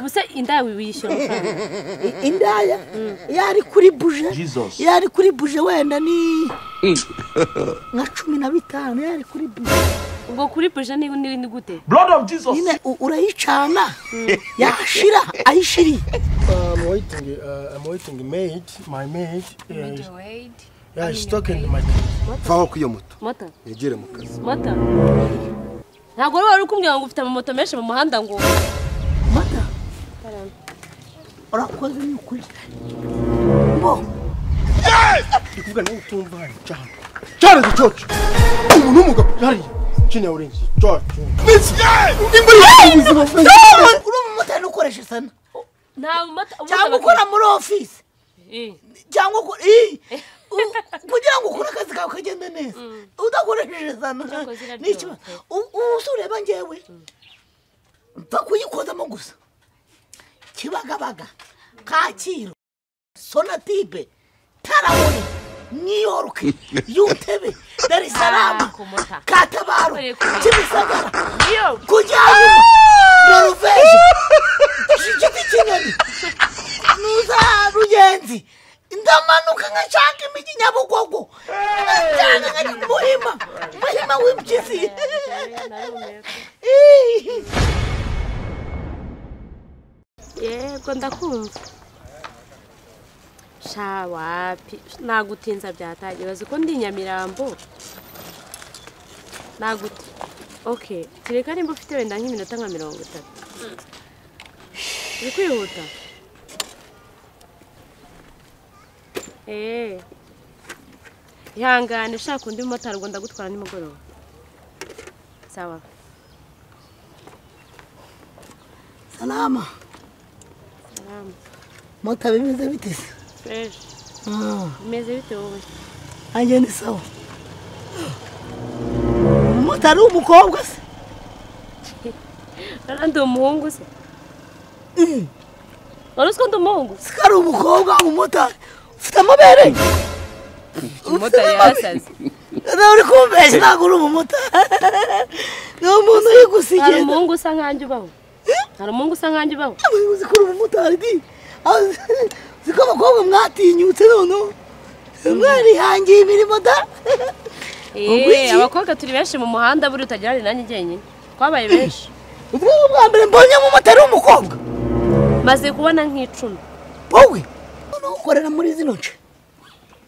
Ubuse indaya wiyishyura amafaranga? Indaya yari kuri buje, yari kuri buje wenda ni nka 15 yari kuri buje. Ubwo kuri buje ni gute? Blood of Jesus. Nyine urayicana yashira ayishiri. I'm waiting maid, my maid. Yeah, she's talking to my Vaho kuyo moto. Moto. Yegere mu kazi. Moto. Ntabwo wari ukumbwira ngo ufite amamoto menshi mu muhanda ngo. Moto. Urakoze ni ukuri. Bo. Ndikuvuga nawe utumva cyane. Cyane gicoco. Umuntu w'umugabo yari chini ya urinzi. Coco. Imburi ubuzima. Uri umumotari ukoresha sana. Nta moto cyangwa ukora muri office. Cyangwa kugira ngo ukore akazi kawe kagende neza udakoresheje sana n'ikibazo. Ubu ureba njyewe mpa kuyikozamo gusa. Kibagabaga, Kacyiru, Sonatibe, Tarawone, New York, Yutebe, Dar es Salaam, Katabaro, Kimisagara, Kujyanyuma, Norvege, Igiti kinini, Nuza Ruyenzi. Ndamanuka nkashaka imijyi Nyabugogo, cyane nka Muhima, Muhima w'impyisi. Yego ndakumva. Sha wapi nagutinza byatagiye bazi ko ndi Nyamirambo. Naguti. Okay, kireka nimba ufite wenda nk'iminota nka 30. Uri kwihuta? Ihangane shaka undi mumotari ngo ndagutwara nimugoroba. Sawa. Salama. Salama. Mota bimeze bite se? Fresh. Bimeze bite wowe? Anjye ni sawa. Motari w'umukobwa se? Ndi umuhungu se? Wari uzi ko ndi umuhungu? Siko ari umukobwa umumotari. Ufite amabere? Umumotari yarasaze. Uri kumbeshya ntabwo uri umumotari. Ni umuntu uri gusa igenda. Hari umuhungu usa nkanjye ubaho? Hari umuhungu usa nkanjye ubaho? Uzi ko uri umumotari di? Uzi ko abakobwa mwatinyutse noneho? Mwarihangiye imirimo da? Abakobwa turi benshi mu muhanda buri utagira ni nanjye njyenyine. Twabaye benshi. Ubwo bwa mbere mbonye umumotari w'umukobwa. Maze kubona nk'icumi. Wowe? Ukorera muri zino nce?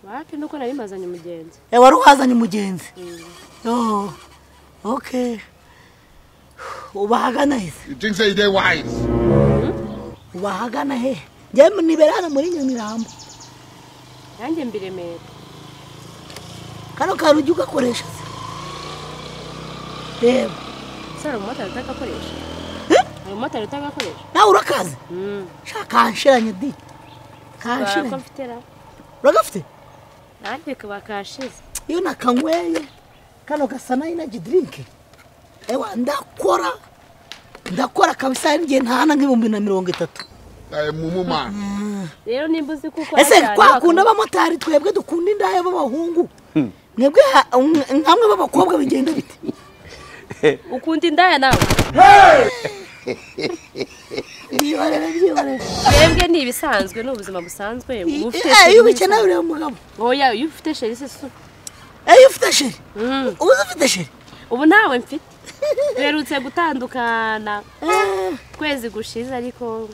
Wapi nuko nari mazanye umugenzi. Wari wazanye umugenzi. Oh. Okay. Ubahagana he? You think say they wise? Ubahagana he? Njye nibera hano muri Nyamirambo. Nanjye mbiremera. Kano karugi ugakoresha se? Reba. Sara umumotari utagakoresha? Umumotari utagakoresha? Nawe urakaze? Shaka kanshiranye di. Kanshiranye. Uragafite? Nanjye kuba kashize. Iyo nakanyweye kano gasa na energy drink. Ewa ndakora. Ndakora kabisa ngiye ntahana nk'ibihumbi na 30. Mumu man. Rero nimba uzi kuko ese kwakunda abamotari twebwe dukunda indaya b'abahungu. Mwebwe nkamwe b'abakobwa bigenda bite? Ukunda indaya nawe? Byihorere. Twebwe ni ibisanzwe ni ubuzima busanzwe. Iyo ubikena ureba umugabo. Oya iyo ufite sheri se su. Iyo ufite sheri? Ubu ufite sheri? Ubu ntawe mfite. Duherutse gutandukana kwezi gushize ariko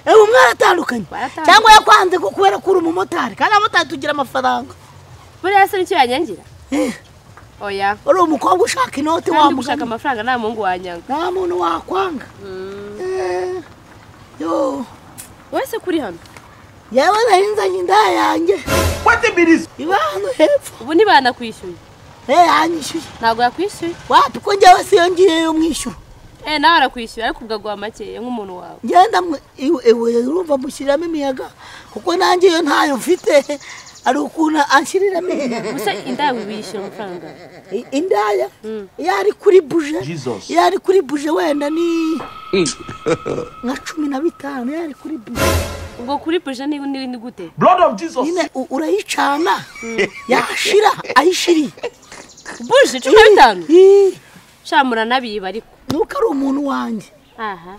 ubu mwaratandukanye cyangwa yakwanze ko kubera ko uri umumotari kandi abamotari tugira amafaranga. Buriya se nicyo yanyangira? Oya. Uri umukobwa ushaka inoti wa mugabo. Ushaka amafaranga nta muhungu wanyanga. Nta muntu wakwanga. Yo. Wese kuri hano? Yewe nari nzanye indaya yanjye. What the bilis? Iba hano hepfo. Ubu ntibanakwishyuye. Yanyishyuye. Ntabwo yakwishyuye. Wapi ko njyewe siyo ngiyeyo mwishyura. Nawe arakwishyura ariko ubwo aguha makeya nk'umuntu wawe. Ngenda urumva mushyiriramo imiyaga kuko nanjye iyo ntayo mfite ari ukuntu anshyiriramo imiyaga. Gusa indaya wishyura amafaranga? Indaya iyo ari kuri buje, iyo ari kuri buje wenda ni nka 15 iyo ari kuri buje. Ubwo kuri buje ni gute? Blood of Jesus. Nyine urayicana yashira ayishiriye. Buje 15? Sha muranabiba ariko. Nuko ari umuntu wanjye. Aha.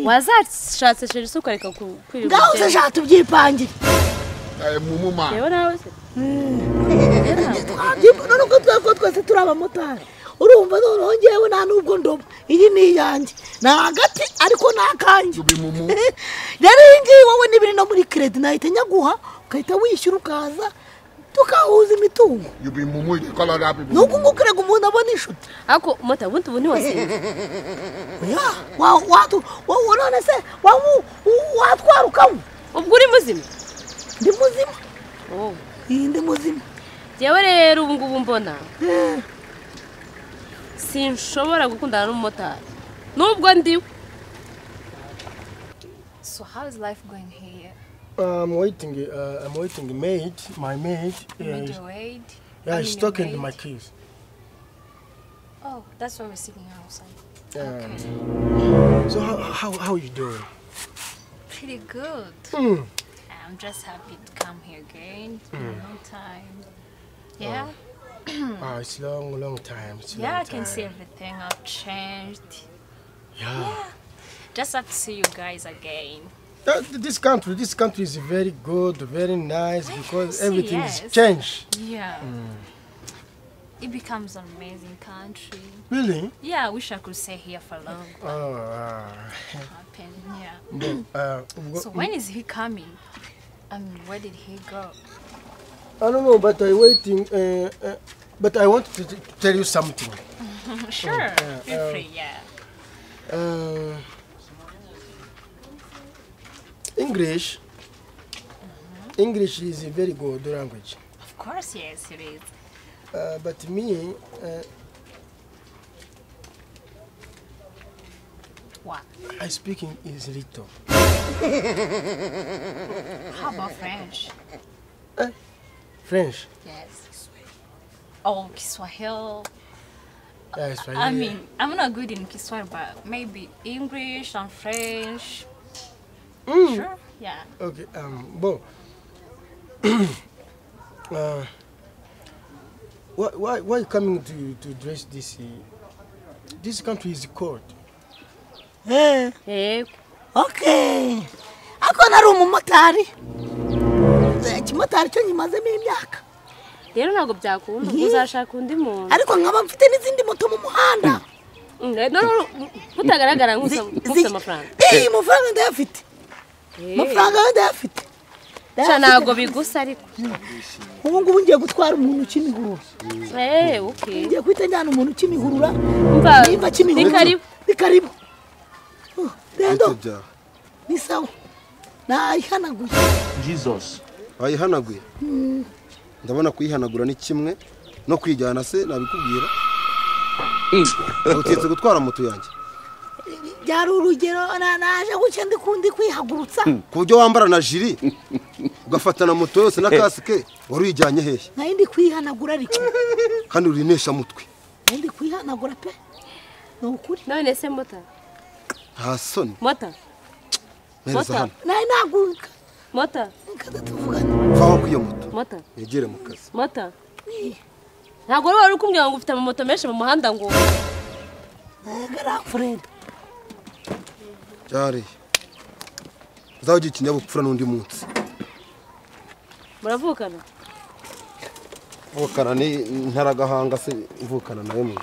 Wazashatse chéri se ukareka kwirirwa. Ngaho se sha tubyipangire. Mumu man. Yewe nawe se. None ko twese turi abamotari. Urumva noneho ngewe nta nubwo ndoba. Iyi ni iyanjye. Ni agati ariko ni akanjye. Rero iyi ngiyi wowe n'ibiri no muri credit nahita nyaguha ukahita wishyura ukaza tukahuza imitungo. You be mumu, you call other people. Nuko nguko urega umuntu abona inshuti. Ako mota ubundi ubu ntiwasinze. Oya, wa none se watwara ukanywa. Ubwo uri muzima? Ndi muzima. Oh. Ndi muzima. Jewe rero ubu ngubu mbona. Sinshobora gukundana n'umumotari. Nubwo ndiwe. So how is life going here? I'm waiting. I'm waiting maid. My maid. Maid. Yeah, she's talking to my kids. Oh, that's why we're sitting outside. Yeah. Okay. So how are you doing? Pretty good. I'm just happy to come here again. It's been a long time. Yeah. Oh. It's long time. It's yeah, long I can see everything. I've changed. Yeah. Just have to see you guys again. This country is very good, very nice because everything is changed. Yeah. It becomes an amazing country. Really? Yeah, I wish I could stay here for long. Oh. Happen, yeah. But, so when is he coming? I mean, where did he go? I don't know, but I'm waiting. But I want to tell you something. Sure, feel free, yeah. English. English is a very good language. Of course, yes, it is. But me, what? I speaking is little. How about French? French? Yes. Oh, Kiswahili. Yeah, Swahili. I mean, I'm not good in Kiswahili, but maybe English and French. Sure. Yeah. Okay. Bon. Why you coming to dress this? This country is cold. Hey. Okay. Ako nari umumotari. Ikimotari cyo nyimazemo imyaka. Rero ntabwo byakunda uzashaka undi muntu. Ariko nkaba mfite n'izindi moto mu muhanda. No, utagaragara nk'ufite amafaranga. Amafaranga ndayafite. Amafaranga ndayafite. Cha ntabwo bigusa ariko. Ubu ngubu ngiye gutwara umuntu Kimihurura. Okay. Ngiye kwita njyana umuntu Kimihurura. Nimba Kimihurura. Ni karibu. Rendo. Ni sawa. Nayihanaguye. Jesus. Wayihanaguye? Ndabona kuyihanagura ni kimwe no kwijyana se nabikubwira. Utetse gutwara moto yanjye. Byari urugero naje gucya ndikundi kwihagurutsa. Ku buryo wambara na jiri ugafatana moto yose na kasike wari uyijyanye hehe? Nari ndi kwihanagura ariko. Kandi urinesha mutwe. Nari ndi kwihanagura pe. Ni ukuri. None se mota. Nta soni. Mota. Mota. Nari naguka. Mota. Nkaza tuvugana. Vaho kwiyo moto. Mota. Negere mu kazi. Mota. Ntabwo wari ukumbwira ngo ufite amamoto menshi mu muhanda ngo. Girlfriend. Cyari. Uzagira ikinyabupfura n'undi munsi. Muravukana? Mvukana ni ntaragahanga se mvukana nawe mu.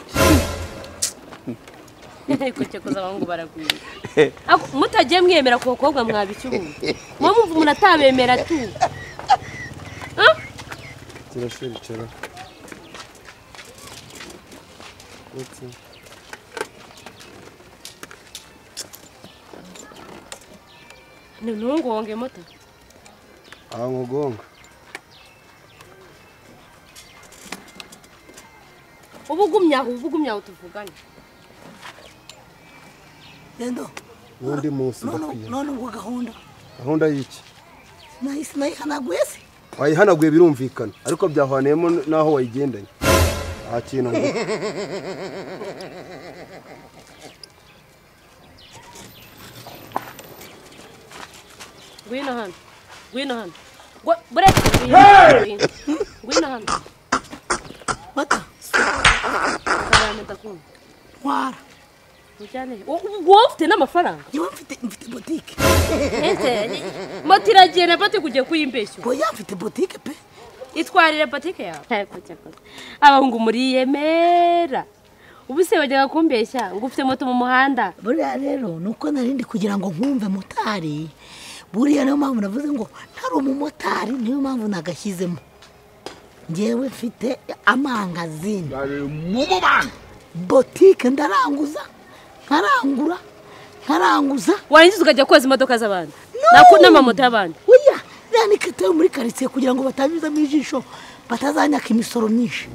Ariko cyakoze abahungu baragwira. Mutagiye mwemera ku bakobwa mwabiki ubu. Mwe mumva umuntu atabemera tu. Kirashira. Ntungonge moto. Ah, nkugonga. Ubu ugumya tuvugane. Rendo. Undi munsi ndakwiye. None ubwo gahunda. Gahunda y'iki? Nahise nayihanaguye se. Wayihanaguye birumvikana ariko byahwaniyemo naho wayigendanye. Nta kintu ngo. Ngwino hano. Ngwino hano. Ngwino hano. Mata. Karame ndakunda. Ntwara. Ujyane. Wowe ufite n'amafaranga? Yewe mfite boutique. Ese moto iragiye na boutique ugiye kuyimbeshya. Oya mfite boutique pe. Itwarire boutique yawe. Abahungu muriyemera. Ubu se wajyaga kumbeshya ngo ufite moto mu muhanda. Buriya rero nuko narindi kugira ngo nkumve motari. Buriya niyo mpamvu navuze ngo ntari umumotari niyo mpamvu nagashyizemo. Ngewe mfite amangazini. Boutique ndaranguza. Nkarangura. Nkaranguza. Warangiza ukajya koza imodoka z'abandi. Nako n'amamoto y'abandi. Oya, nani kitayo muri quartier kugira ngo batanyuzamo ijisho batazanyaka imisoro myinshi.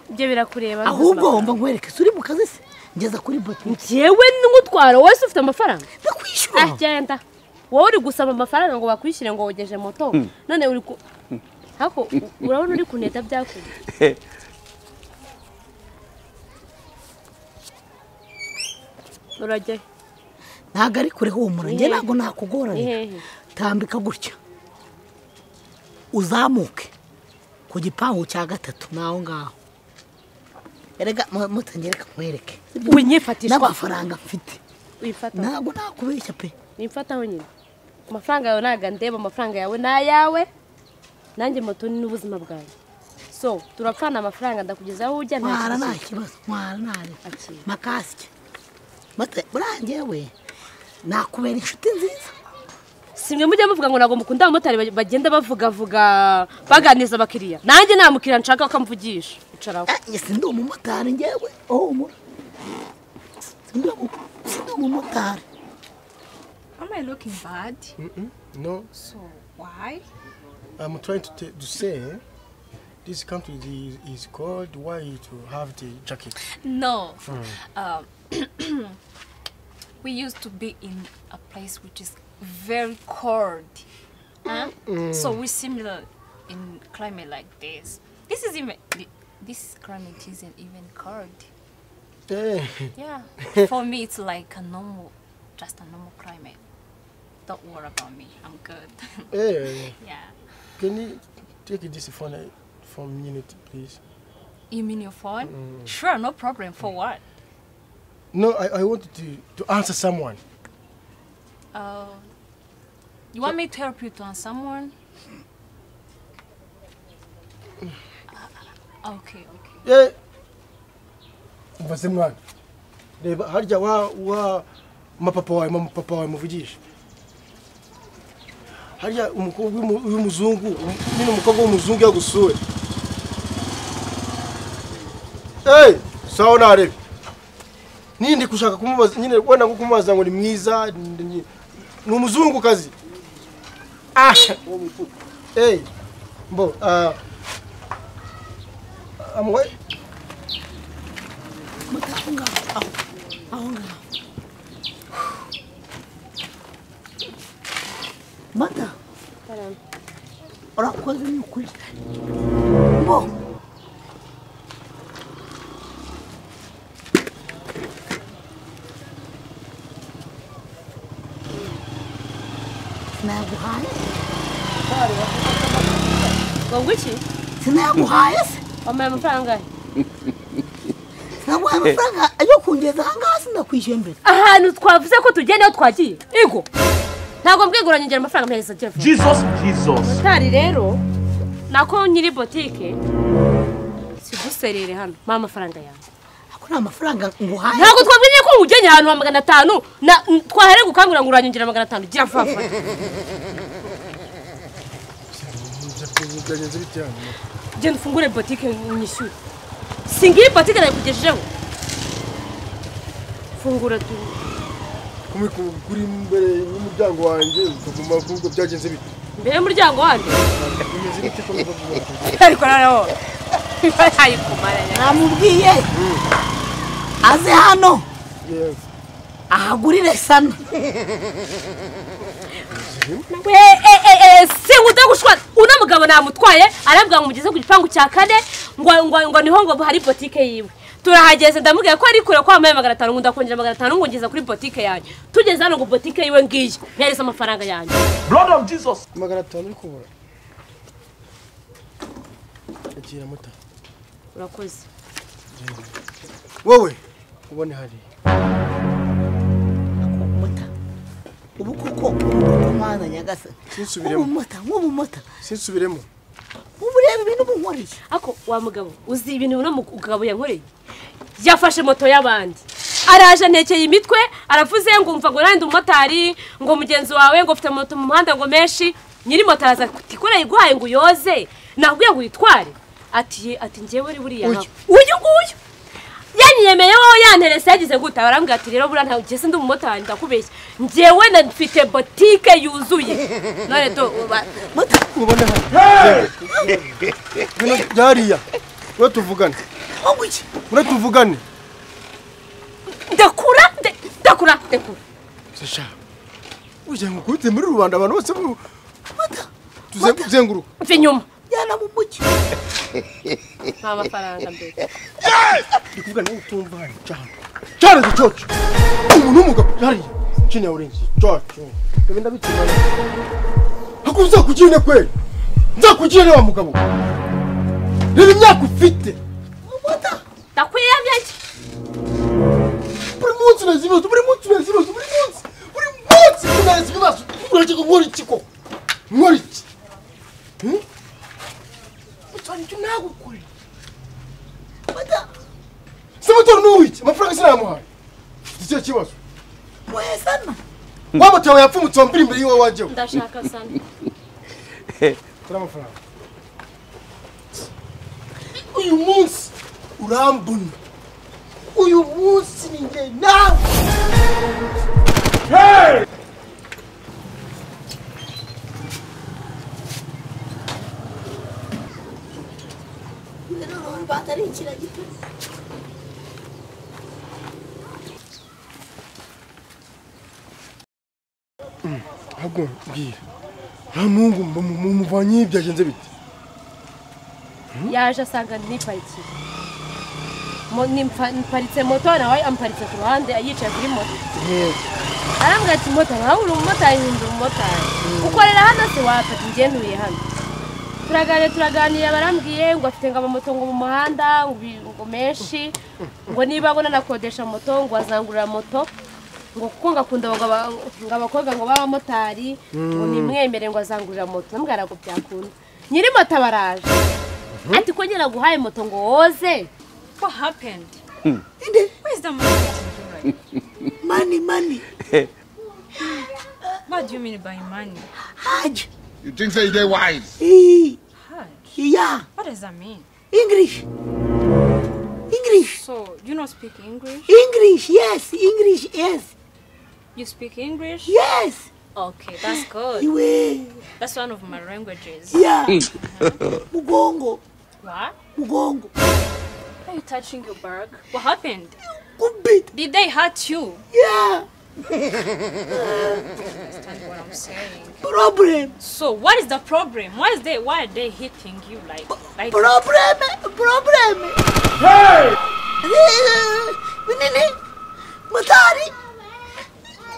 Ibyo birakureba. Ahubwo mba nkwereke suri mu kazi se ngeza kuri boutique. Jewe n'umutwaro wese ufite amafaranga. Ndakwishyura. Agenda. Wowe uri gusaba amafaranga ngo bakwishyire ngo wogeje moto. None uri ku hako urabona uri kuneta byakuye. Urajye. Ntago ari kure humura nge ntago nakugora. Tambika gutya. Uzamuke ku gipangu cya gatatu naho ngaho. Erega mutangereka nkwereke. Winyifatishwa n'amafaranga mfite. Wifata. Ntago nakubeshya pe. Nifataho nyine. Amafaranga yawe naga ndeba amafaranga yawe nayawe. Nanjye moto ni n'ubuzima bwanjye. So turapfana amafaranga ndakugeza aho ujya nta kibazo. Mwara nare. Makasike. Mate burangewe nakubera inshuti nziza. Simwe mujya muvuga ngo nago mukunda abamotari bagenda bavuga vuga baganiza abakiriya. Nanjye namukira nshaka akamvugisha. Icaraho. Yes ndi umumotari ngewe. Oh mura. Ndi umumotari. Am I looking bad? No. So why? I'm trying to say this country is cold. Why to have the jacket? No. We used to be in a place which is very cold. Huh? So we're similar in climate like this. This is even this climate isn't even cold. Yeah. For me, it's like a normal, just a normal climate. Don't worry about me. I'm good. Yeah. Can you take this phone for a minute, please? You mean your phone? Sure, no problem. For what? No, I wanted to answer someone. You want me to help you to answer someone? Okay, okay. Yeah. Mvase mwana. Reba harya wa mapapa wawe mama papa wawe muvugisha. Harya umukobwa w'umuzungu, nyine umukobwa w'umuzungu yagusuye. Hey, sawa narebe. Nindi kushaka kumubaza nyine wenda ngo kumubaza ngo ni mwiza ni umuzungu kazi. Ah. Hey, mbo amwe aho ngaho. Mata. Urakoze ni ukuri. Mbo. Sinaguhaye. Ngo iki? Sinaguhaye se? Wampaye amafaranga angahe? Sinaguhaye amafaranga ayo kungeza aha ngaha sinakwishyuye mbere. Ahantu twavuze ko tugenda aho twagiye. Ego. Ntabwo mbwiguranye ngera amafaranga mpereza telefone. Jesus, Jesus. Motari rero nako nyiri boutique siguserere hano mpa amafaranga yawe. Ako ni amafaranga nguhaye. Ntabwo twabwiye ko ujyanye ahantu ha 500 na twahere gukangura ngo uranyongera 500 gira fafa. Genda ufungure boutique nyishyure. Singiye boutique nayikugejejeho. Fungura tu. Kuri imbere y'umuryango wanjye ukaguma kuvuga byagenze bite? Imbere y'umuryango wanjye? Bimeze bite ko mvuga? Ariko noneho ayikumara. Namubwiye aze hano ahagurire sana. Singuda uno mugabo namutwaye arambwira ngo mugeze ku gipangu cya kane ngo niho ngo hari boutique yiwe. Turahageze ndamubwira ko ari kure kwa amaye 500 ngo ndakongera 500 ngo ngeza kuri boutique yanjye. Tugeze hano ngo boutique yiwe ngiye mpereza amafaranga yanjye. Blood of Jesus. 500 uri kubura. Akira muta. Urakoze. Wowe ubone hari. Muta. Ubu koko mwana nyagasa. Sinsubiremo. Umuta, nk'ubumota. Sinsubiremo. Ubu reba ibintu bunkoreye. Ako wa mugabo uzi ibintu uno mugabo yankoreye. Yafashe moto y'abandi. Araje antekeye imitwe, aravuze ngo umva ngo nandi umumotari, ngo mugenzi wawe ngo ufite moto mu muhanda ngo menshi, nyiri moto araza ati ko nayiguhaye ngo uyoze, nakubwiye ngo uyitware. Ati ati njyewe uri buriya. Uyu nguyu. Yanyemeye wowe yanterese yagize gute barambwira ati rero buriya ntawe ugeze ndi umumotari ndakubeshya. Njyewe na mfite botike yuzuye. None to Muta ubone hano. Bino byariya. We tuvugane. Oguki. Ure tuvugane. Ndakura ndakura ndakura. Sasha. Uje ngukute muri rubanda abantu bose tuzenguruka. Mve nyuma. Jyana mu mujyi. Nta mafaranga mbere. Ndikuvuga nawe utumva hano cyane. Cyane gicoco. Umuntu w'umugabo hariya. Chini ya ulinzi. Coco. Ibi ndabituma. Hakuza kugine kweli. Nzakugine wa mugabo. Reba imyaka ufite. Muta. Ndakwiyamye iki? Buri munsi uneza ibibazo, buri munsi uneza ibibazo, buri munsi. Buri munsi uneza ibibazo. Urashaka nkora iki koko? Nkora iki? Utari icyo nagukorera. Muta. Se moto nuwiki, amafaranga sinayamuhaye. Ufite ikihe kibazo? Wesana. Wa moto yawe yapfumutse wambira imbere y'iwawe wajyeho. Ndashaka sana. Turi amafaranga. Uyu munsi urambona. Uyu munsi ni njye nawe. Hey! Batari ikiragito. Ahubwo mbwira. Nta mungu mumuvanye byagenze bite? Yaje asanga niparikiye. Nimparitse moto nawe amparitse ku ruhande yicaye kuri moto. Arambwira ati moto nawe uri umumotari ndi umumotari. Ukorera hano se wafata njye ntuye hano. Turaganira barambwiye ngo afite ngo amamoto ngo mu muhanda ngo menshi ngo niba abona nakodesha moto ngo azangurira moto ngo kuko ngakunda ngo abakobwa ngo b'abamotari ngo nimwemere ngo azangurira moto ndamubwira ngo byakunda. Nyiri moto abaraje. Ati ko nyira guhaye moto ngo woze. What happened? Inde. Where is the money? Money, money. What do you mean by money? Hajj. You think say they wise? Hajj. Yeah. What does that mean? English. English. So you don't speak English? English, yes. English, yes. You speak English? Yes. Okay, that's good. Iwe. That's one of my languages. Yeah. Mugongo. What? Mugongo. Are you touching your back? What happened? Kubit. Did they hurt you? Yeah. Understand what I'm saying. Problem. So what is the problem? Why are they hitting you like problem? Problem. Hey! Binini. Motari.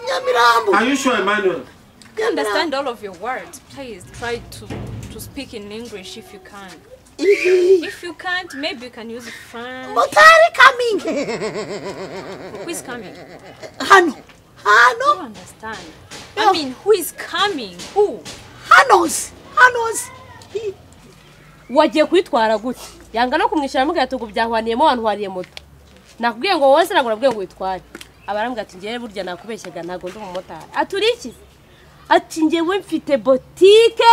Nyamirambo. Are you sure, Emmanuel? I understand all of your words. Please try to speak in English if you can. If you can't, maybe you can use French. Motari coming. Who is coming? Hano. Hano. I don't understand. I mean, who is coming? Who? Hanos. Hanos. Wagiye kwitwara gute? Yanga no kumwishyura amubwira ati byahwaniyemo wantwariye moto. Nakubwiye ngo wowe sinagura bwiye ngo witware. Abarambwira ati ngewe burya nakubeshyaga ntago ndi umumotari. Aturikize. Ati ngewe mfite botike.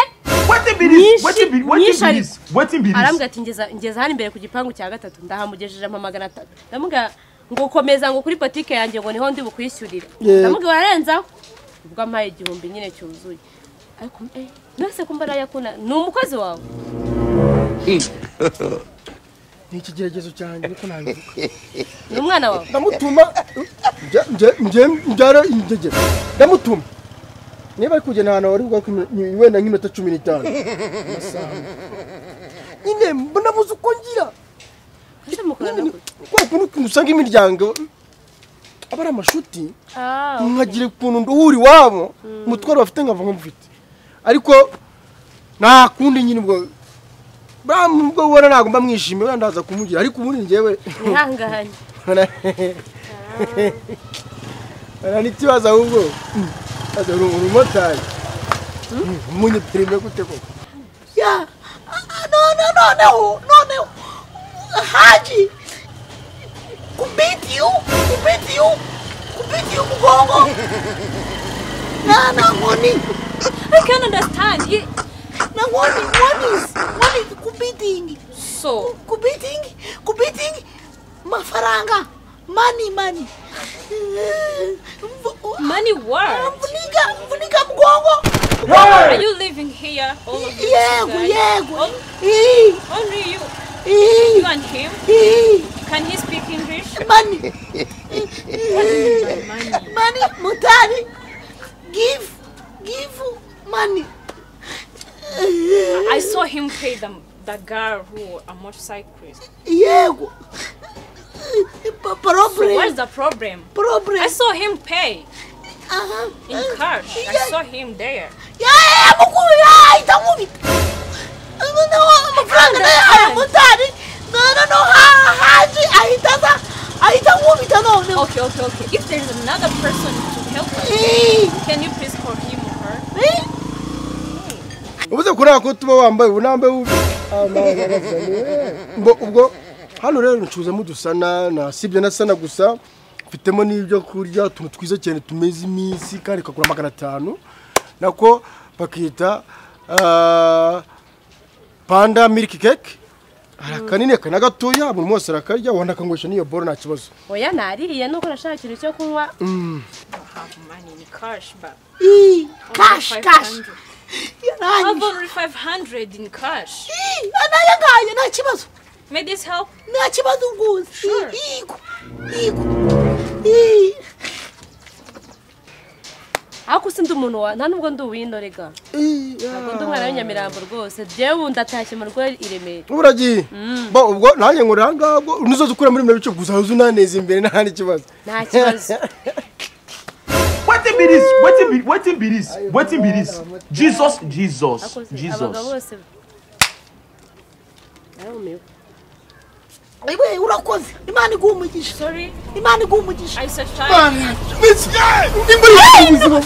Arambwira ati ngeza hano imbere ku gipangu cya gatatu ndahamugejeje ampa 300. Ndamubwira ngo komeza ngo kuri botike yanjye ngo niho ndi bukwishyurira. Ndamubwira ararenzaho. Ubwo ampaye 1000 nyine cyuzuye. Ariko nose kumba arayakuna ni umukozi wawe. Ni ikigeragezo cyanjye niko nabivuga. Ni umwana wawe. Ndamutuma nje mbyara injegera. Ndamutuma. Niba ari kugenda ahantu wari bwa wenda nk'iminota 15. Amasaha. Nyine mbona buze uko ngira. Kwa kuntu usanga imiryango aba ari amashuti. Nkagira ukuntu nduhuri wabo umutwaro bafite nkava nkumufite. Ariko nta kundi nyine ubwo Bamubwo ubona ntabwo mba mwishimiye ndaza kumugira ariko ubundi njyewe ihanganye. Ara n'ikibazo ahubwo. Aza uri umumotari. Umunye prime gute koko? Ya. No. Haji. Kubiti mugongo. Na ngoni. I can't understand. Na ngoni kubiting. So kubiting mafaranga. Money. Money what? Mvunika mgongo. Are you living here? All of you? Yeah. Only you. You and him? Can he speak English? Money. Money. Money, mutari. Give money. I saw him pay the girl who a motorcyclist. Yeah. Problem. So what's the problem? Problem. I saw him pay. In cash. I saw him there. Yeah, Okay. If there's another person to help us, can you please call him or her? Ubuze kuri ko tuba wambaye unambaye ubwo hano rero ncuzamo dusana na sibye na sana gusa mfitemo n'ibyo kurya utuntu twiza cyane tumeze iminsi kandi kakura 500 nako bakita panda milk cake arakanini kana gatoya buri munsi arakarya wanda kangwesha niyo boro nta kibazo. Oya nariye nuko nashaka ikintu cyo kunywa. Cash but cash. I have only 500 in cash. Anayagaye nta kibazo. May this help? Nta kibazo rwose. Sure. Yego. Ako sindi umuntu wa nta nubwo ndi uwindorega. Ntabwo ndi umwana w'Inyamirambo rwose. Jewe ndatashye mu rwo i Remera. Uragiye. Bo ubwo nanjye nguranga nuzoza ukura muri mwe bice gusa uzunaneza imbere nta n'ikibazo. Nta kibazo. Wetin be this? Jesus. Iwe urakoze. Imana iguhe umugisha. Sorry. Imana iguhe umugisha. I said child. Imbere y'ubuzima.